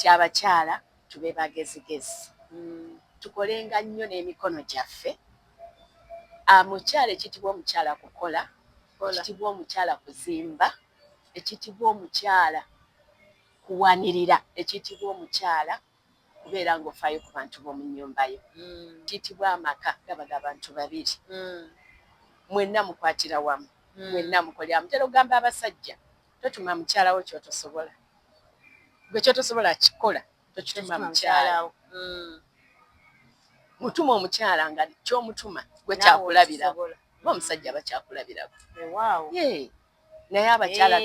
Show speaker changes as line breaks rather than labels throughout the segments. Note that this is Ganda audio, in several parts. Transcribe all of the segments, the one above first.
Kati abakyala tube bagezigezi, tukolenga nnyo n'emikono gyaffe. Omukyala, ekitibwa omukyala kukola, ekitibwa omukyala kuzimba, ekitibwa omukyala kuwanirira, ekitibwa omukyala kubeera ng'ofaayo ku bantu b'omu nnyumba yo. Kitibwa amaka gaba g'abantu babiri, mwenna mukwatira wamu, mwenna mukolera. Mutera okugamba abasajja, totuma mukyala wo kyotosobola. Gwe kyotosobola kikola, tokituma mukyala. Mutuma omukyala nga kyomutuma gwe kyakulabirako, oba omusajja aba kyakulabirako, naye abakyala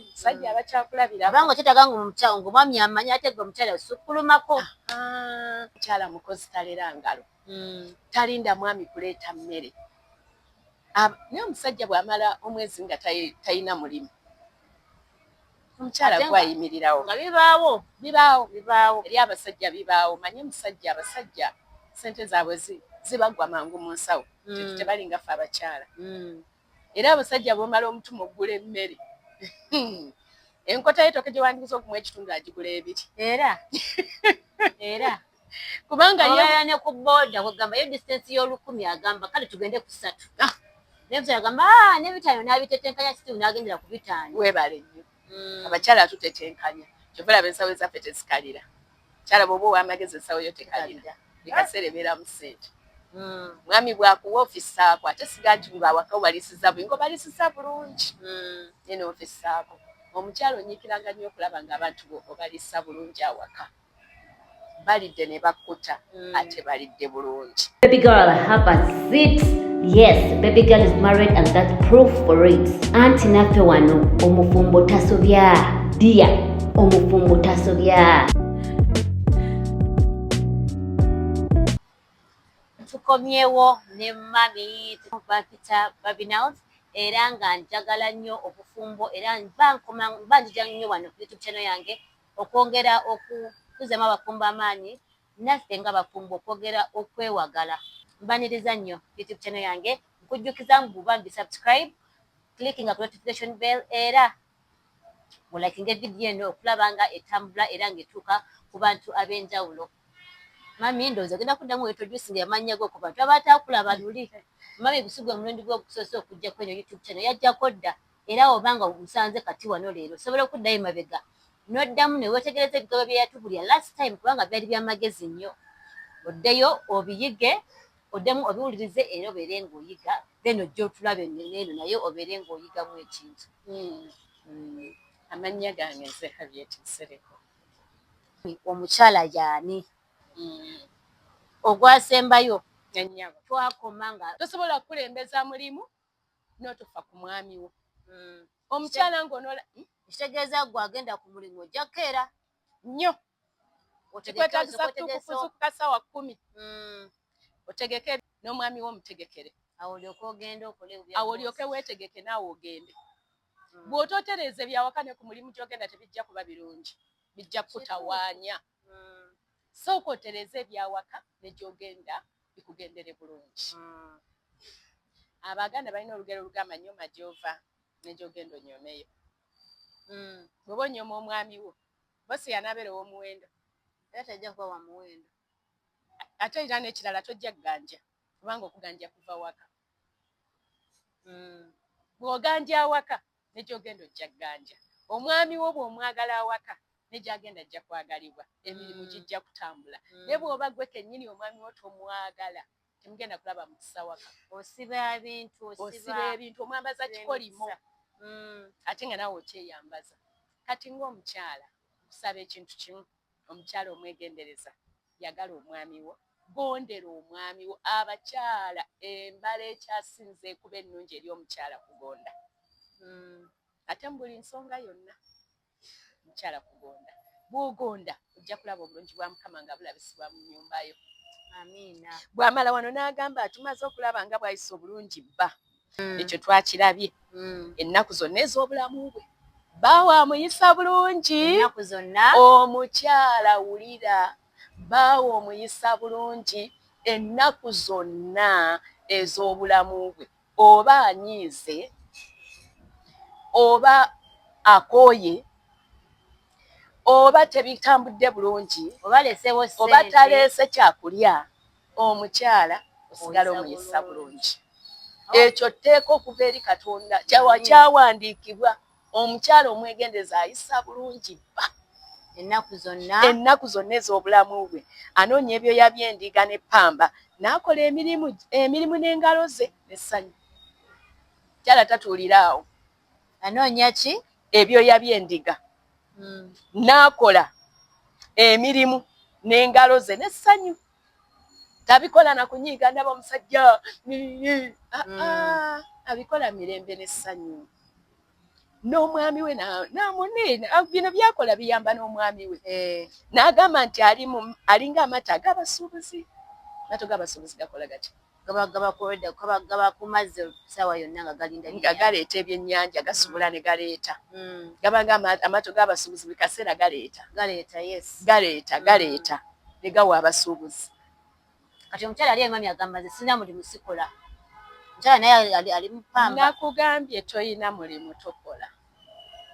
musajja aba kyakulabirako.
Kubanga kyetaaga nga omwami amanyi, ate gwe omukyala osukkulumako.
Mukyala mukozi, talera ngalo, talinda mwami kuleeta mmere. Naye omusajja bw'amala omwezi nga talina mulimu, omukyala gwayimirirawo.
Nga bibaawo.
Bibaawo.
Bibaawo.
Eri abasajja bibaawo. Manye omusajja, abasajja sente zaabwe zibagwa mangu mu nsawo, tebalinga ffe abakyala. Era abasajja bwomala omutuma okugula emmere, enkota y'etooke gye wandiguza okumu ekitundu, agigula ebiri.
Era
kubanga
obeera ne ku boda, kwegamba yo distance y'olukumi, agamba kale tugende ku ssatu. Naye omusajja agamba n'ebitaano n'abitetenkanya situ, n'agendera ku 5.
Weebale nnyo. Abakyala tutetenkanya, kyova olaba ensawo zaffe tezikalira. Kyala bw'oba ow'amagezi, ensawo yo tekalira, buli kaseera ebeeramu ssente. Mwami bw'akuwa ofisaako, ate siga nti ng'awaka obalisiza buli ng'obalisiza bulungi, ye n'ofisaako. Omukyala onyiikiranga nnyo okulaba ng'abantu bo obalisa bulungi awaka, balidde ne bakkuta, ate balidde bulungi.
Baby girl, have a seat. Yes, baby girl is married and that's proof for it. Anti naffe wano omufumbo tasobya. Dear, omufumbo tasobya.
Tukomyewo ne mami bampita Babinals, era nga njagala nnyo obufumbo, era mba nkoma mba njija nnyo wano ku YouTube channel yange okwongera okukuzamu abafumbo amaanyi, naffe nga bafumbo okwongera okwewagala. Mbaniriza nnyo YouTube channel yange. Nkujjukiza mbu bambi subscribe, clickinga ku notification bell, era olikinga evidiyo eno okulaba nga etambula era ng'etuuka ku bantu ab'enjawulo. Mami, ndowooza ogenda kuddamu introducing amannya go ku bantu abataakulaba luli. Mami, gusi gwe mulundi gwe ogusoose okujja kweno YouTube channel, yajjako dda, era oba nga musanze kati wano leero, osobola okuddayo emabega n'oddamu ne weetegereza ebigambo bye yatubulya last time, kubanga byali byamagezi nnyo. Oddeyo obiyige, oddemu obiwulirize, era obeere ng'oyiga, then ojja otulabe neeno naye obeere ng'oyigamu ekintu.
Amannya gange nze Harriet Nsereko.
Omukyala yaani ogwasembayo?
Ennyabo.
Twakoma nga
Tosobola kukulembeza mulimu n'otofa ku mwami wo. Omukyala ng'onola
Ekitegeeza gwe agenda ku mulimu ojja kukeera
nnyo. Kikwetaagisa kuzuukuka ssaawa 10, otegeke n'omwami wo omutegekere.
Awo olyoke ogende okole.
Awo olyoke weetegeke naawe ogende. Bw'otootereeza ebyawaka, ne ku mulimu gy'ogenda tebijja kuba birungi, bijja kukutawaanya. Sooka otereeze ebyawaka, ne gy'ogenda bikugendere bulungi. Abaganda balina olugero olugamba, "Nyooma gy'ova ne gy'ogenda onyoomeyo." Bw'oba onyooma omwami wo, bosi yanaabeera ow'omuwendo?
Era tajja kuba wa muwendo.
Ate era n'ekirala, tojja kuganja, kubanga okuganja kuva waka. Bw'oganja awaka, ne gy'ogenda ojja kuganja. Omwami wo bw'omwagala awaka, ne gy'agenda ajja kwagalibwa, emirimu gijja kutambula. Naye bw'oba gwe kennyini omwami wo tomwagala, temugenda kulaba mukisa waka.
Osiba ebintu.
Osiba ebintu, omwambaza kikolimo, ate nga naawe okyeyambaza. Kati ng'omukyala nkusaba ekintu kimu: omukyala omwegendereza, yagala omwami wo, gondera omwami wo. Abakyala, embala ekyasinze ekuba ennungi eri omukyala kugonda. Ate mu buli nsonga yonna, omukyala kugonda. Bw'ogonda, ojja kulaba obulungi bwa Mukama nga bulabisibwa mu nnyumba yo.
Amiina.
Bw'amala wano n'agamba, tumaze okulaba nga bw'ayisa obulungi bba. Ekyo twakirabye. Ennaku zonna ez'obulamu bwe, bbaawe amuyisa bulungi.
Ennaku zonna.
Omukyala wulira, bbaawe omuyisa bulungi ennaku zonna ez'obulamu bwe, oba anyiize, oba akooye. Oba tebitambudde bulungi, oba taleese kyakulya, omukyala osigala omuyisa bulungi. Oh. Ekyo tteeka okuva eri Katonda, kyawandiikibwa. Omukyala omwegendereza ayisa bulungi bba
ennaku zonna,
ennaku zonna ez'obulamu bwe. Anoonya ebyoya by'endiga n'eppamba, n'akola emirimu emirimu n'engalo ze n'essanyu. Mukyala tatuulira awo.
Anoonya ki?
Ebyoya by'endiga. N'akola emirimu n'engalo ze n'essanyu. Tabikola na kunyiiga, ndaba omusajja ah, ah, abikola mirembe n'essanyu n'omwami we namune. Bino byakola biyamba n'omwami we eh. N'agamba nti alinga amata ag'abasuubuzi. Amaato g'abasuubuzi gakola gati?
Gaba ku mazzi saawa yonna nga galinda
nga galeeta ebyennyanja, gasubula ne galeeta. Gabanga amaato g'abasuubuzi, buli kaseera galeeta.
Galeeta, yes.
Galeeta, galeeta ne gawa abasuubuzi.
Kati omukyala ali emami agamba, nze sirina mulimu, sikola. Omukyala naye ali mu pamba.
Nakugambye, toyina mulimu, tokola.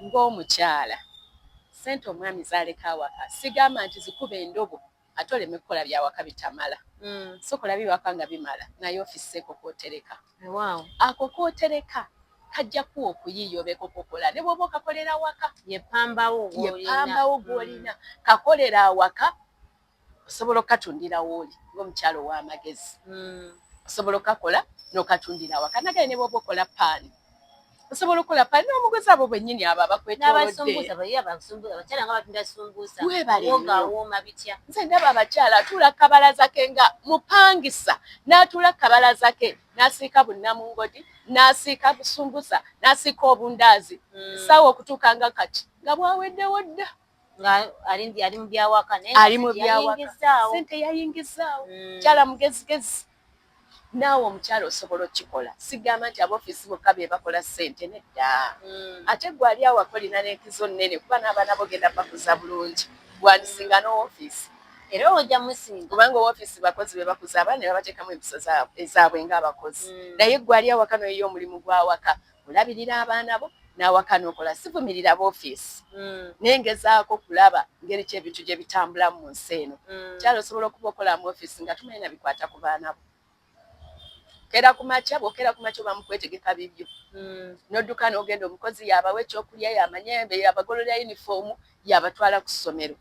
Ng'omukyala, sente omwami zaleka awaka, sigamba nti zikuba endobo ate oleme kukola byawaka bitamala. Sokola biwaka nga bimala, naye ofisseeko kwotereka. Ako kwotereka kajja kuwa okuyiiya, obeeko kokola ne bw'oba okakolera waka.
Yepambawo.
Yepambawo gw'olina. Kakolera awaka, osobola okukatundira wooli ng'omukyala ow'amagezi. Osobola okakola n'okatundira awaka. Nagaye ne bw'oba okola paani, osobola okukola paani n'omuguzi, abo bwennyini abo abakwetoolodde.
Abakyala nga batunda sumbuusa.
Weebale.
Wooma bitya?
Nze ndaba abakyala atuula kabalaza ke nga mupangisa, n'atuula kabalaza ke n'asiika bunnamungodi, n'asiika busumbusa, n'asiika obundaazi. Ssaawa okutuuka nga kati nga bwaweddewo dda.
Nga ali mu byawaka.
Ali mu byawaka, sente yayingizaawo. Mukyala mugezigezi. Naawe omukyala osobola okukikola. Sigamba nti aboofiisi bokka be bakola ssente, nedda. Ate gwe ali awaka olina n'enkizo nnene, kuba n'abaana bo genda bakuza bulungi, gwandisinga n'owoofiisi.
Era ojja musinga.
Kubanga owoofiisi bakozi be bakuza abaana ne babateekamu empisa ezaabwe ng'abakozi. Naye gwe ali awaka noyiya omulimu gw'awaka, olabirira abaana bo n'awaka n'okola. Sivumirira boofiisi, naye ngezaako kulaba ngeri ki ebintu gye bitambulamu mu nsi eno. Kyalo osobola okuba okola mu ofiisi nga tumanyi na bikwata ku baana bo. Keera ku makya, bw'okeera ku makya oba mukwetegeka bibyo, n'odduka n'ogenda, omukozi yabawa ekyokulya, yamanye yabagololera yunifoomu, yabatwala ku ssomero.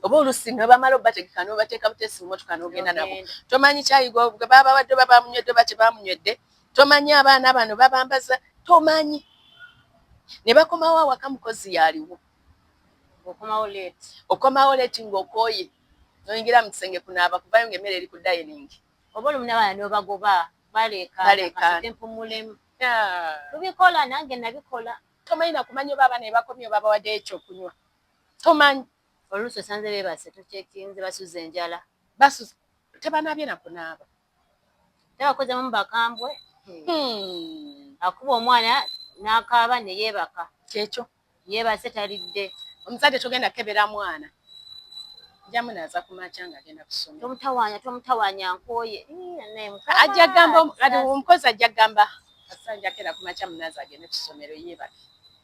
Oba oluusi ne bamala obategeka n'obateeka buteesi mu motoka n'ogenda nabo. Tomanyi kyayi gwe babawadde, oba bamunywedde oba tebamunywedde. Tomanyi abaana bano babambaza, tomanyi. Ne bakomawo awaka, mukozi yaliwo. Okomawo late ng'okooye, noyingira mu kisenge kunaaba, kuvayo ng'emmere eri ku dining.
Oba olumu n'abaana n'obagoba, baleekaana, mpumulemu. Tubikola, nange nabikola.
Tomanyi nakumanya oba abaana bebakomye oba bawaddeyo ekyokunywa, tomanyi.
Oluusi osanze beebase, tokyekinze, basuze enjala.
Basuze, tebanaabye na kunaaba.
Abakozi abamu bakambwe. Akuba omwana n'akaaba ne yeebaka.
Kyekyo.
Yeebase, talidde.
Omuzadde togenda kebera mwana, njamunaaza ku makya ng'agenda kusomero.
Tomutawaanya, tomutawaanya, nkooye.
Ajja gamba omukozi, ajja gamba asanja kera ku makya munaaza agende ku ssomero, yeebake,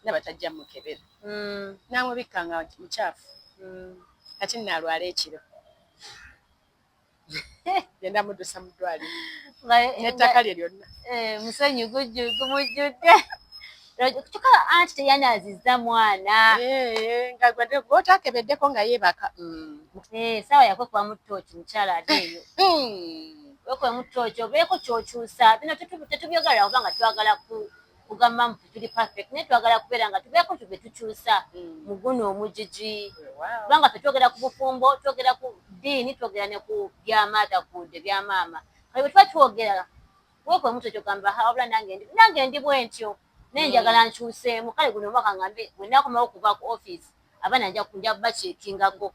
ndaba tajja mukebera. N'amubikka nga mukyafu. Kati nno alwala ekiro, genda muddusa mu ddwaliro n'ettaka lye lyonna.
Eh, musenyu gumujjudde, kyokka anti teyanaazizza mwana.
Eh, nga gwotakebeddeko nga yeebaka.
Eh, saawa yakwekubamu ttooki, mukyala ate eyo. Wekubamu ttooki, obeeko kyokyusa. Bino tetubyogera kubanga twagala kugamba mbu tuli perfect, naye twagala kubeera nga tubeeko tube tukyusa mu guno omugigi, kubanga ffe twogera ku bufumbo, twogera ku ddiini, twogera ne ku byamaatakuudde byamaama. Kale bwe tuba twogera, weekubamu ttooki ogamba, wabula nange ndi bwe ntyo, naye njagala nkyuseemu. Kale guno omwaka ngambe bwe nakomawo okuva ku office, abaana nja bakyekingako.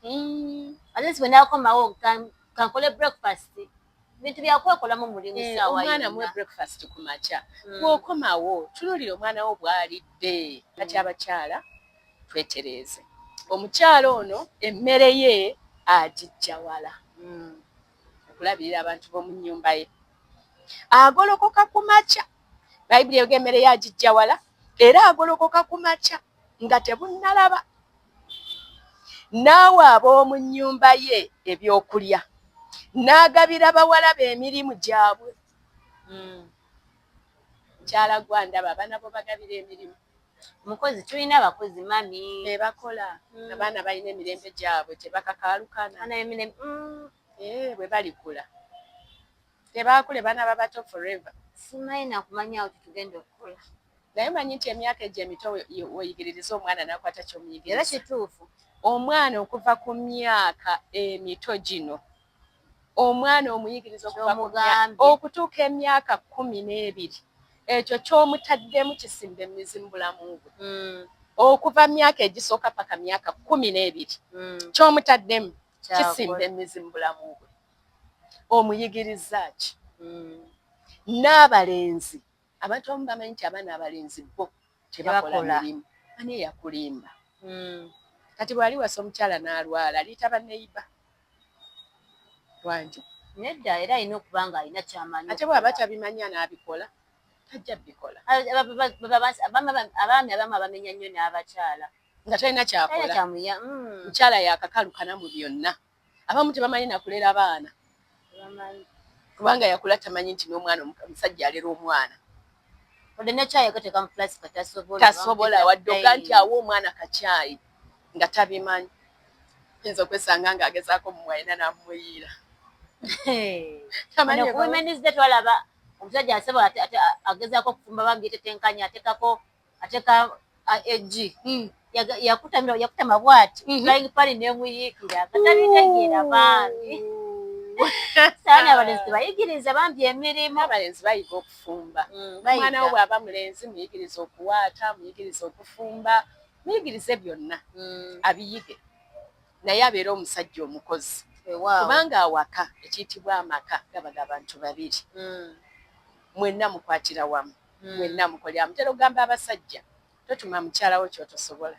At least bwe nakomawo kankole breakfast. Bintu byakwekolamu mulimu.
Eh,
saawa
omwana muwe
yonna.
Breakfast ku makya. Bw'okomawo tunuulira omwana wo bw'alidde. Kati abakyala twetereeze. Omukyala ono emmere ye agijja wala okulabirira abantu b'omu nnyumba ye. Agolokoka ku makya, Bayibuli ega emmere ye agijja wala, era agolokoka ku makya nga tebunnalaba. N'awa ab'omu nnyumba ye ebyokulya, n'agabira bawala be emirimu gyabwe. Mukyala gwandaba, abaana bo bagabira emirimu?
Mukozi, tulina abakozi, mummy.
Bebakola. Abaana balina emirembe gyabwe, tebakakaalukana. Bwe balikula tebakule, baana babato forever.
Simanyi nakumanya awo tetugenda okukola.
Naye manyi nti emyaka egyo emito weyigiririza omwana n'akwata
Era
kyomuyigiriza.
Kituufu.
Omwana okuva ku myaka emito gino, omwana omuyigiriza okuva ku
Ky'omugambye.
okutuuka emyaka 12, ekyo ky'omutaddemu kisimba emizi mu bulamu bwe. Okuva myaka egisooka paka myaka 12, ky'omutaddemu kisimba emizi mu bulamu bwe. Omuyigiriza ki? N'abalenzi, abantu abamu bamanyi nti abaana abalenzi bo tebakola
Tebakola.
mirimu. Ani eyakulimba? Kati bw'ali wasa omukyala n'alwala, aliyita banneyiba wangi?
Nedda, era alina okuba nga alina kyamanyi.
Ate bw'aba tabimanya n'abikola, tajja bikola.
Abaami abamu abamenya nnyo n'abakyala.
Nga talina kyakola.
Kyamuya.
Mukyala yakakalukana mu byonna. Abamu tebamanyi nakulera baana, kubanga yakula tamanyi nti n'omwana omusajja alera omwana.
Wadde nekyayi agateeka mu plastic tasobola.
Tasobola wadde oga nti awa omwana kacyayi, nga tabimanyi. Oyinza okwesanga ng'agezaako mumwalina n'amumuyiira. Tamanyi.
Ku Women's Day twalaba omusajja asaba agezaako okufumba, bambi yetetenkanya, ateekako ateeka eggi. Yakutama bwati, frying pan nemuyiikira nga tabitegeera bambi. Saani abalenzi tebayigiriza bambi emirimu.
Abalenzi bayiga okufumba. Omwana wo bw'aba mulenzi, muyigirize okuwaata, muyigirize okufumba, muyigirize byonna, abiyige, naye abeere omusajja omukozi, kubanga awaka, ekiyitibwa amaka, gaba g'abantu babiri. Mwenna mukwatira wamu, mwenna mukolera. Mutera okugamba abasajja, totuma mukyala wo kyotosobola.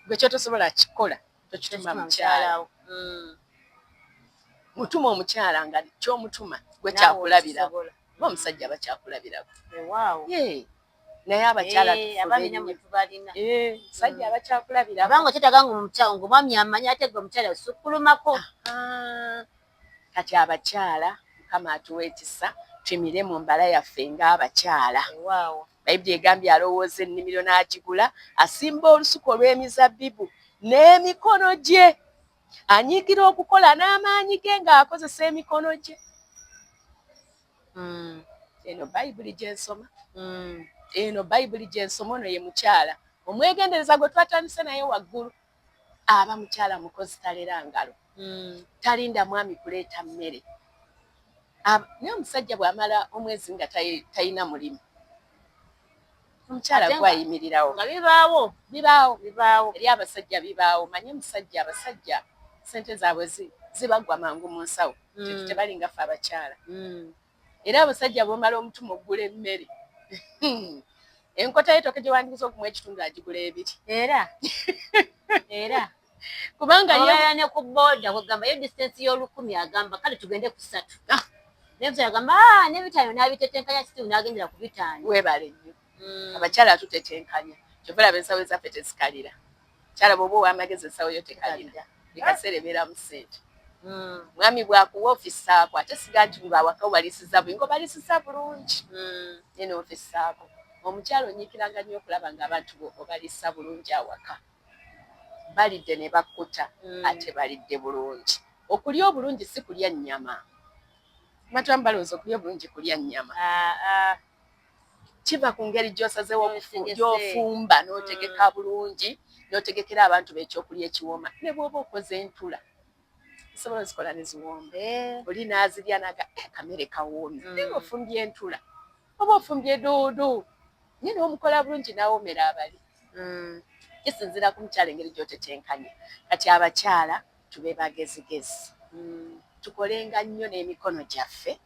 Gwe kyotosobola kikola, tokituma mukyala. Mutuma omukyala nga kyomutuma gwe kyakulabirako, oba omusajja aba kyakulabirako, naye abakyala musajja aba kyakulabirako.
Kubanga okyetaaga ngaomwami amanyi, ate gwe omukyala osukkulumako.
Kati abakyala, Mukama atuwa ekisa, tuyimire mu mbala yaffe ng'abakyala. Bayibuli egambye, alowooza ennimiro n'agigula, asimba olusuku olw'emizabbibu n'emikono gye, anyiikira okukola n'amaanyi ge ng'akozesa emikono gye. Eno Bayibuli gyensoma. Eno Bayibuli gyensoma. Ono ye mukyala omwegendereza gwe twatandise naye waggulu. Aba mukyala mukozi, talera ngalo, talinda mwami kuleeta mmere. Naye omusajja bw'amala omwezi nga talina mulimu, omukyala gwayimirirawo.
Nga bibaawo.
Bibaawo.
Bibaawo.
Eri abasajja bibaawo. Manye musajja, abasajja sente zaabwe zibagwa mangu mu nsawo. Tebalinga ffe abakyala. Era abasajja bwomala omutuma okugula emmere, enkota y'etooke gye wandiguza okumu ekitundu, agigula ebiri.
Era
Kubanga
ye ne ku boda kwegamba yo distance y'olukumi, agamba kale tugende ku 3. Naye omusajja agamba n'ebitaano n'abitetenkanya situ n'agendera ku 5.
Weebale nnyo. Abakyala tutetenkanya, kyova olaba ensawo zaffe tezikalira. Kyala bw'oba ow'amagezi, ensawo yo tekalira, buli ebeeramu ssente. Mwami bw'akuwa ofisaako, ate siga nti bawaka obalisiza buli nga obalisiza bulungi, ye n'ofisaako. Omukyala onyiikiranga nnyo okulaba nga abantu bo obalisa bulungi awaka, balidde ne bakkuta, ate balidde bulungi. Okulya obulungi si kulya nnyama. Abantu abamu balowooza okulya obulungi kulya nnyama. Kiva ku ngeri gy'osazeewo gy'ofumba n'otegeka bulungi, n'otegekera abantu bekyokulya ekiwooma. Ne bw'oba okoze entula, osobola ozikola ne ziwooma. Oli n'azirya naga, "Kamere kawoomye." Naye ng'ofumbye entula oba ofumbye doodo, naye n'omukola bulungi n'awoomera abali. Kisinziira ku mukyala engeri gy'otetenkanya. Kati abakyala tube bagezigezi, tukolenga nnyo n'emikono gyaffe.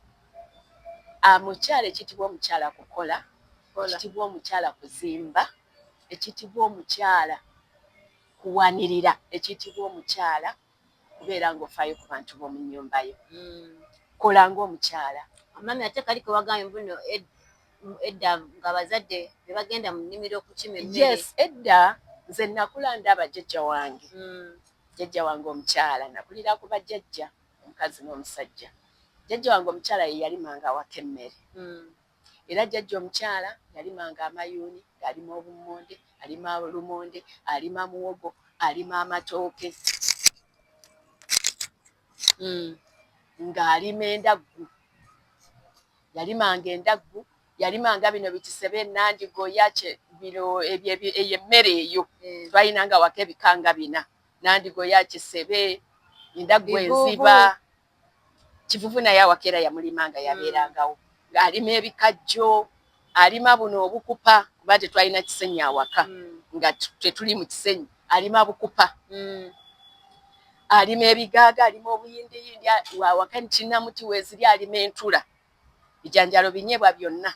Mukyala, ekiyitibwa omukyala kukola, ekiyitibwa omukyala kuzimba, ekiyitibwa omukyala kuwanirira, ekiyitibwa omukyala kubeera ng'ofaayo ku bantu b'omu nnyumba yo. Kola ng'omukyala.
Mummy, ate kali kewagambye mbuno edda ng'abazadde be bagenda mu nnimiro okukima emmere.
Yes, edda. Nze nakula ndaba jjajja wange, jjajja wange omukyala. Nakulira ku bajjajja, omukazi n'omusajja. Jjajja wange omukyala ye yalimanga awaka emmere. Era jjajja omukyala yalimanga amayuuni, ng'alima obummonde, alima lumonde, alima muwogo, alima amatooke, ng'alima endaggu. Yalimanga endaggu, yalimanga bino bikisebe, nandigoya, bino eyo emmere eyo. Twalinanga waka ebika nga bina: nandigoya, kisebe, endaggu, enziba, kivuvu. Naye awaka era yamulimanga, yabeerangawo ng'alima ebikajjo, alima buno obukupa, kuba tetwalina kisenyi awaka, nga tetuli mu kisenyi. Alima bukupa, alima ebigaaga, alima obuyindiyindi. Awaka kinamuti weeziri, alima entula, bijanjalo, binyeebwa byonna,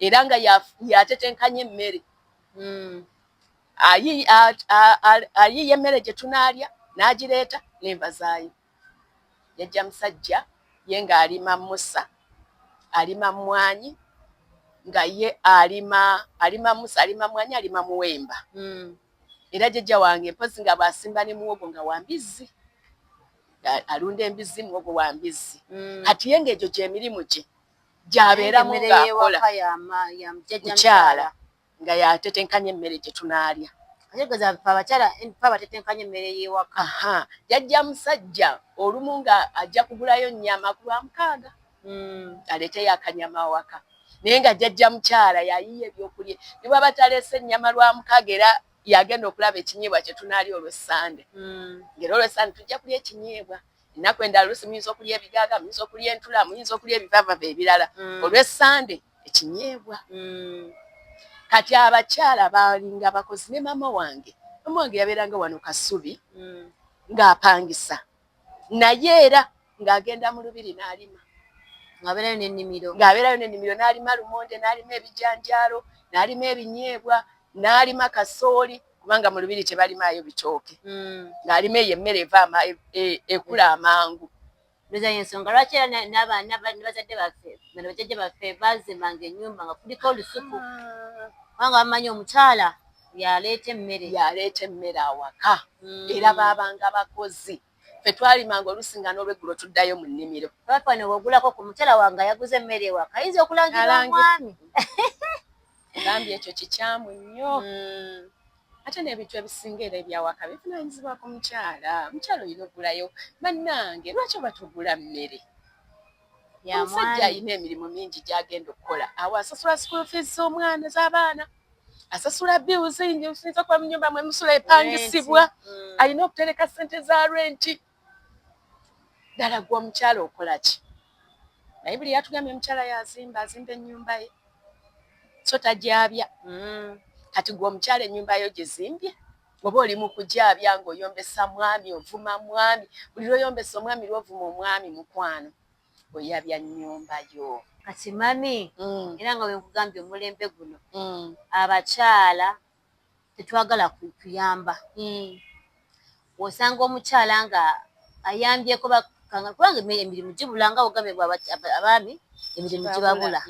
era nga yatetenkanya emmere. Ayiiya emmere gye tunaalya n'agireeta n'enva zaayo. Jjajja musajja ye ng'alima musa, alima mmwanyi, nga ye alima musa, alima mmwanyi, alima muwemba. Era jjajja wange mpozi nga bw'asimba ne muwogo nga wa mbizzi, alunda embizzi, muwogo wa mbizzi. Kati ye ng'egyo gy'emirimu gye gy'abeeramu ng'akola. Mukyala nga yatetenkanya emmere gye tunaalya.
Abakyala batetenkanya emmere y'ewaka.
Aha, jjajja musajja olumu nga ajja kugulayo nnyama ku Lwamukaaga, aleeteyo akanyama awaka, naye nga jjajja mukyala yayiiya ebyokulya. Ne bw'aba taleese ennyama Lwamukaaga, era yagenda okulaba ekinyeebwa kye tunaalya olw'Essande, ng'era olw'Essande tujja kulya ekinyeebwa. Ennaku endala oluusi muyinza okulya ebigaaga, muyinza okulya entula, muyinza okulya ebivavava ebirala. Olw'Essande ekinyeebwa. Kati abakyala baalinga bakozi. Ne maama wange, maama wange yabeeranga wano Kasubi ng'apangisa, naye era ng'agenda mu lubiri n'alima.
Ng'abeerayo n'ennimiro.
Ng'abeerayo n'ennimiro, n'alima lumonde, n'alima ebijanjaalo, n'alima ebinyeebwa, n'alima kasooli, kubanga mu lubiri tebalimaayo bitooke. Ng'alima eyo emmere eva ekula amangu.
Ndowooza y'ensonga lwaki era ne bazadde baffe, bano bajjajja baffe, baazimbanga ennyumba nga kuliko olusuku, kubanga bamanyi omukyala yaleeta emmere.
Yaleeta emmere awaka. Era baabanga bakozi. Ffe twalimanga oluusi nga n'olweggulo tuddayo mu nnimiro.
Lwaki wano bw'ogulako ku mukyala wange ayaguza emmere ewaka, ayinza okulangira omwami.
Gambye ekyo kikyamu nnyo. Ate n'ebintu ebisinga era ebyawaka bivunaanyizibwa ku mukyala. Omukyala olina okugulayo. Bannange, lwaki oba togula mmere? Omusajja alina emirimu mingi gy'agenda okukola awo: asasula school fees z'omwana, z'abaana, asasula bills. Oyinza okuba mu nyumba mwe musula epangisibwa, alina okutereka ssente za renti. Ddala gwe omukyala okola ki? Naye buli yatugambye omukyala yazimba, azimba ennyumba ye, so tagyabya. Kati gwe omukyala ennyumba yo gizimbye, oba oli mu kugyabya ng'oyombesa mwami, ovuma mwami? Buli lw'oyombesa omwami, lw'ovuma omwami, mukwano, oyabya nnyumba yo.
Kati mami, era nga bwe nkugambye, omulembe guno abakyala tetwagala kuyamba. Osanga omukyala nga ayambyeko, kubanga emirimu gibula, nga ogambye abaami emirimu gibabula.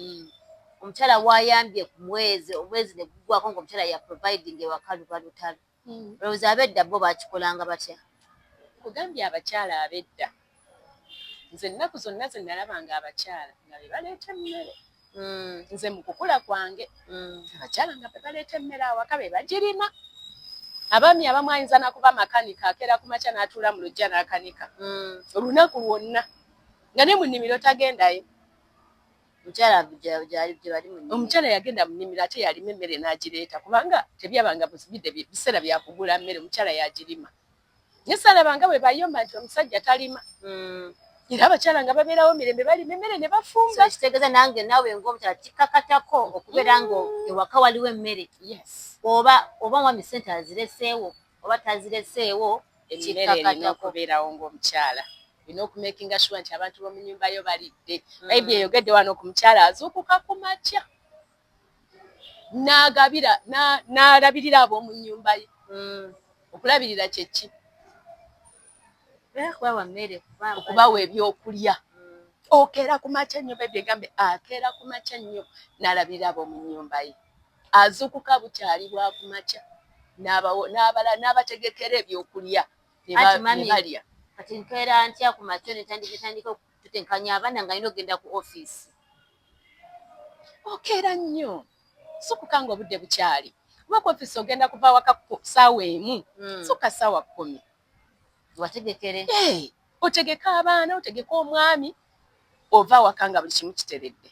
Omukyala wayambye ku mwezi, omwezi ne guggwako nga omukyala ya providing ewaka, luba lutalo. Olowooza ab'edda bo bakikolanga batya?
Kugambye abakyala ab'edda, nze ennaku zonna ze nalabanga abakyala nga be baleeta emmere. Nze mu kukula kwange, abakyala nga be baleeta emmere awaka, be bagirima. Abaami abamu ayinza nakuba makanika, akeera ku makya n'atuula mu luggya n'akanika olunaku lwonna, nga ne mu nnimiro tagendayo. Omukyala yagenda mu nnimiro, ate yalima emmere n'agireeta, kubanga tebyabanga bidde biseera byakugula mmere, omukyala yagirima. Naye saalabanga bwe bayomba nti omusajja talima. Era abakyala nga babeerawo mirembe, balima emmere ne bafumba.
Kitegeeza nange naawe ng'omukyala kikakatako okubeera nga ewaka waliwo emmere, oba omwami ssente azireseewo oba tazireseewo.
Emmere erina okubeerawo. Ng'omukyala olina okumakinga sure nti abantu b'omu nnyumba yo balidde. Bayibuli eyogedde wano ku mukyala azuukuka ku makya n'agabira, n'alabirira ab'omu nnyumba ye. Okulabirira kye ki? Okubawa ebyokulya. Okeera ku makya nnyo, Bayibuli egambe akeera ku makya nnyo n'alabirira ab'omu nnyumba ye. Azuukuka bukyali bwa ku makya. N'abategekera ebyokulya ne balya.
Kati nkeera ntya ku makyo netandika okutetenkanya abaana nga alina okugenda ku ofiisi?
Okeera nnyo, sukuka nga obudde bukyali, kuba ku ofiisi ogenda kuva waka ku ssaawa 1. Sukka ssaawa 10.
Wategekere.
Otegeke abaana, otegeke omwami, ova waka nga buli kimu kiteredde.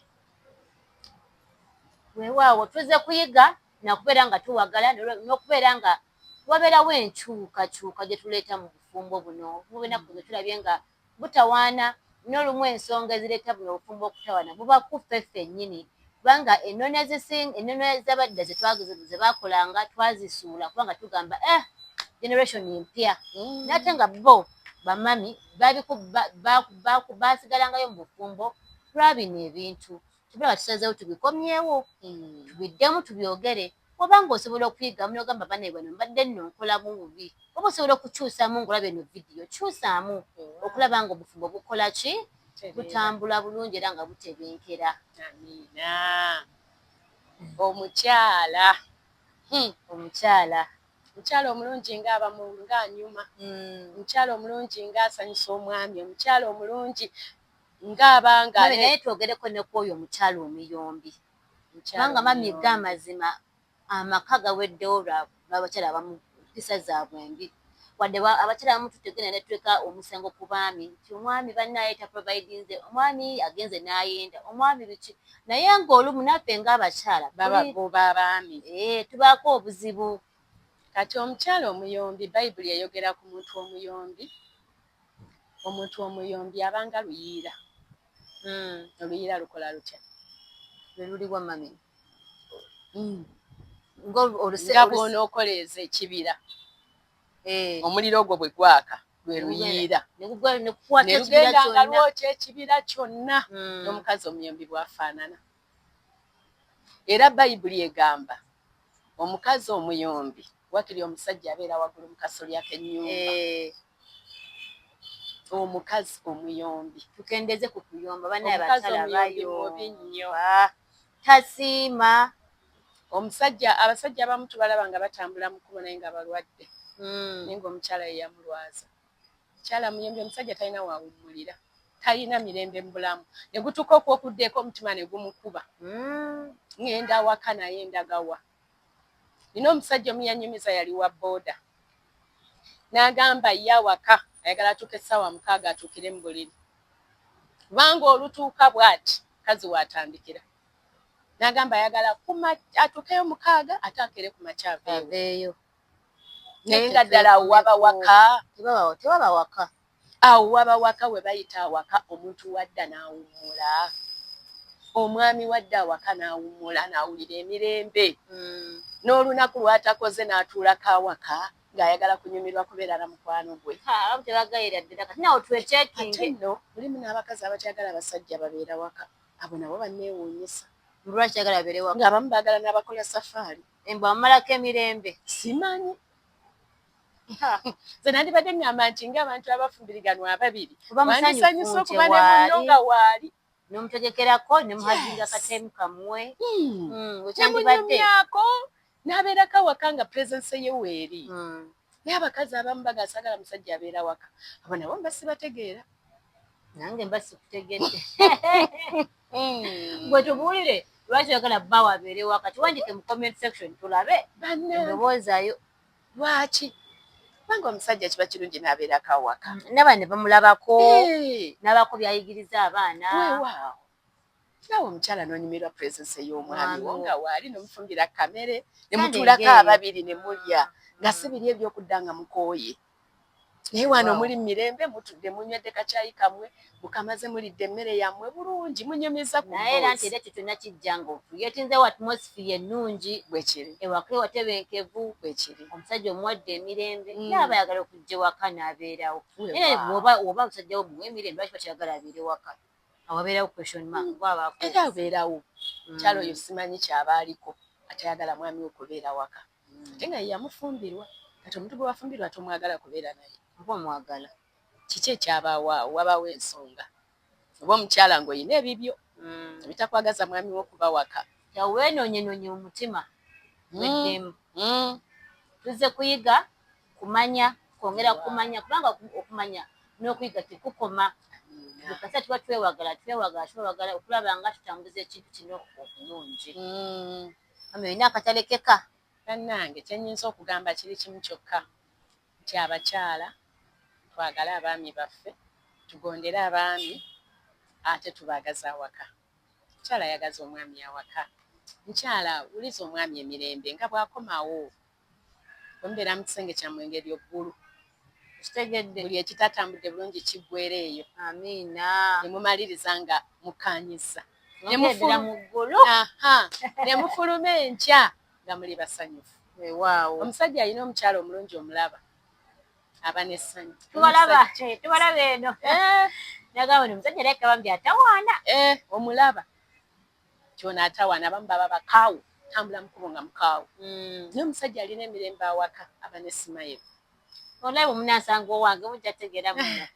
Weewaawo, tuzze kuyiga nakubeera nga tuwagala n'okubeera nga wabeerawo enkyukakyuka gye tuleeta mu bufumbo buno. Obufumbo bw'ennaku zino tulabye nga butawaana, n'olumu ensonga ezireeta buno obufumbo okutawaana buba ku ffe ffennyini, kubanga ennono ezisinga, ennono ez'abadda ze baakolanga twazisuula, kubanga tugamba generation mpya. Naye ate nga bo bamami baasigalangayo mu bufumbo lwa bino ebintu. Tubula tusazeewo tubikomyewo, tubiddemu, tubyogere. Oba ng'osobola okuyigamu n'ogamba, "Bannaye, bano mbadde nno nkolamu bubi," oba osobola okukyusamu ng'olaba eno vidiyo, kyusaamu okulaba nga obufumbo bukola ki, butambula bulungi era nga butebenkera.
Amiina. Omukyala.
Omukyala.
Omukyala omulungi ng'aba ng'anyuma, omukyala omulungi ng'asanyusa omwami, omukyala omulungi ng'abanga
Naye twogereko ne ku oyo omukyala omuyombi, kubanga mami, ga amazima, amaka gaweddewo lw'abakyala abamu, mpisa zaabwe mbi. Wadde abakyala abamu tutegenda ne tuleka omusango ku baami nti omwami bannaye taprovidinze, omwami agenze n'ayenda, omwami biki, naye ng'olumu naffe ng'abakyala
babagoba abaami.
Tubaako obuzibu.
Kati omukyala omuyombi, Bayibuli eyogera ku muntu omuyombi. Omuntu omuyombi abanga luyiira. Oluyiira lukola lutya?
Lwe luliwa, mami?
Nga bw'onookoleeza ekibira, omuliro ogwo bwe gwaka, lwe luyiira, ne lugenda nga lwokya ekibira kyonna. N'omukazi omuyombi bw'afaanana. Era Bayibuli egamba omukazi omuyombi wakiri omusajja abeera waggulu mu kasolya k'ennyumba. Omukazi omuyombi.
Tukendeze ku kuyomba, bannaye.
Omukazi
abakyala
omuyombi mubi nnyo.
Tasiima.
Omusajja, abasajja abamu tubalaba nga batambula mu kkubo naye nga balwadde, naye ng'omukyala ye yamulwaza. Mukyala muyombi, omusajja talina waawummulira, talina mirembe mu bulamu, ne gutuuka okwokuddeeko omutima ne gumukuba. Ŋŋenda waka naye ndagawa? Nina omusajja omu yanyumiza, yali wa booda, n'agamba ye awaka ayagala atuuka essaawa 6 atuukire mu buliri, kubanga olutuuka bw'ati mukazi waatandikira. N'agamba ayagala atuukeyo 6 ate akeere ku makya
aveeyo.
Naye nga ddala awo waba waka?
Tewaba waka.
Awo waba waka? We bayita awaka, omuntu wadda n'awummula, omwami wadda awaka n'awummula n'awulira emirembe, n'olunaku lw'atakoze n'atuulako awaka ng'ayagala kunyumirwa kubeera na mukwano gwe.
Abamu tebagayira ddala. Kati nawe twecheckinge.
Ate nno mulimu n'abakazi abatyagala abasajja babeera waka. Abo nabo banneewuunyisa.
Lwaki ayagala babeere waka?
Ng'abamu baagala n'abakola safaari.
Embwa bamumalako emirembe.
Simanyi, nze nandibadde ŋŋamba nti ng'abantu abafumbiriganwa ababiri
Oba
wandisanyuse
musanyufu nti
okuba ne munno
waali
nga waali.
N'omutegekerako ne muhavinga akatemu kammwe. Wekyandibadde.
Nemunyumyako n'abeerako awaka nga presence ye weeri. Naye abakazi abamu baga, "Saagala musajja abeera waka." Abo nabo mba sibategeera.
Nange mba sikutegedde. Gwe tubuulire, lwaki oyagala bbaawo abeere waka? Tuwandike mu comment section tulabe
Bannange,
endowoozayo.
Lwaki? Kubanga omusajja kiba kirungi n'abeerako awaka.
N'abaana ne bamulabako, n'abaako by'ayigiriza abaana.
Weewaawo, naawe omukyala n'onyumirwa presence ey'omwami wo
Mwami wo.
nga waali, n'omufumbira kamere ne
Kale
mutuulako
ng'eyo.
ababiri ne mulya, nga si biri ebyokudda nga mukooye. Naye wano muli mu mirembe, mutudde, munywedde kacyayi kammwe, mukamaze, mulidde emmere yammwe bulungi, munyumiza ku
Naye era nti
mboozi.
era ekyo kyonna kijja nga ocreatinzewo atmosphere ennungi
Bwe kiri.
ewaka ewatebenkevu.
Bwe kiri.
Omusajja omuwadde emirembe, naaba ayagala okujja ewaka n'abeerawo. Naye
Weewaawo.
bw'oba oba omusajja wo muwa emirembe, lwaki bakyagala abeere waka? Awabeerawo question mark kuba abaako
Era abeerawo. Mukyala oyo simanyi kyaba aliko atayagala mwami we kubeera waka, ate nga ye yamufumbirwa. Kati omuntu gwe wafumbirwa tomwagala kubeera naye?
Oba omwagala.
Kiki ekyabaawo awo? Wabaawo ensonga, oba omukyala ng'olina ebibyo ebitakwagaza mwami wo kuba waka.
Yawenoonyenoonye mu mutima weddemu. Tuzze kuyiga, kumanya, kwongera kumanya, kubanga okumanya n'okuyiga tekukoma. Buli kaseera tuba twewagala, twewagala, twewagala okulaba nga tutambuza ekintu kino obulungi. Mami, olina akatalekeka?
Bannange, kyenyinza okugamba kiri kimu kyokka, nti abakyala twagale abaami baffe, tugondere abaami, ate tubaagaze awaka. Mukyala ayagaza omwami awaka. Mukyala, wuliza omwami emirembe nga bw'akomawo. Bwe mubeera mu kisenge kyammwe engeri oggulu.
Kitegedde.
Buli ekitatambudde bulungi kiggwera eyo.
Amiina.
Ne mumaliriza nga mukkaanyizza.
Mugendera mu ggulu.
Ne mufuluma enkya nga muli basanyufu.
Weewaawo.
Omusajja alina omukyala omulungi omulaba aba n'essanyu.
Tubalaba, tubalaba eno. Nagamba nti omusajja alabika bambi atawaana.
Omulaba kyona atawaana, abamu baba bakaawu, tambula mukubo nga mukaawu. Naye omusajja alina emirembe awaka aba ne smile.
Olaba omunansanga owange mujja tegeera muno.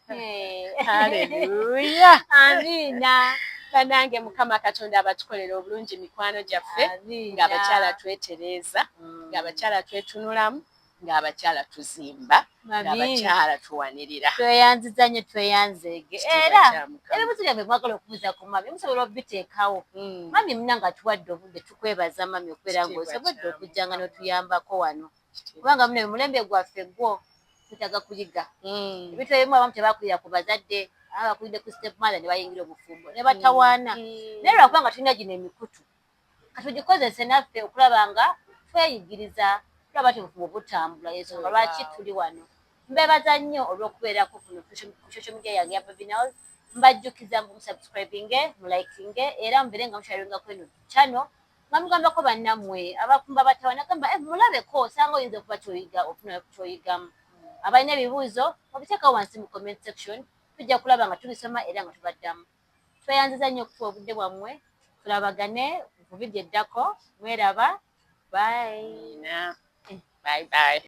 Haleluya.
Amiina.
Bannange, Mukama Katonda abatukolera obulungi, mikwano gyaffe, ng'abakyala twetereeza, ng'abakyala twetunulamu, ng'abakyala tuzimba, ng'abakyala tuwanirira.
Tweyanziza nnyo, tweyanzeege. Era ebibuzo byaffe mwagala okubuuza ku mami, musobola obiteekawo. Mami munange atuwadde obudde, tukwebaza mami okubeera ng'osobodde okujja nga n'otuyambako wano, kubanga muno omulembe gwaffe gwo twetaaga kuyiga ebintu ebimu. Abamu tebakulira ku bazadde, abamu bakulidde ku step mother ne bayingira obufumbo ne batawaana. Naye lwakubanga tulina gino emikutu, katugikozese naffe okulaba nga tweyigiriza, tulaba ti obufumbo butambula. Ensonga lwaki tuli wano. Mbebaza nnyo olw'okubeerako kuno ku social media yange ya Babinals. Mbajjukiza mbu musubscribinge, mulikinge, era mubeere nga musharingako eno channel, nga mugambako bannammwe abafumbo abatawaana, gamba mulabeko, osanga oyinza okuba kyoyiga, ofuna kyoyigamu. Abalina ebibuuzo obiteekawo wansi mu comment section, tujja kulaba nga tubisoma era nga tubaddamu. Tweyanziza nnyo okutuwa obudde bwammwe. Tulabagane ku vidiyo eddako. Mweraba, bye.
Bye bye.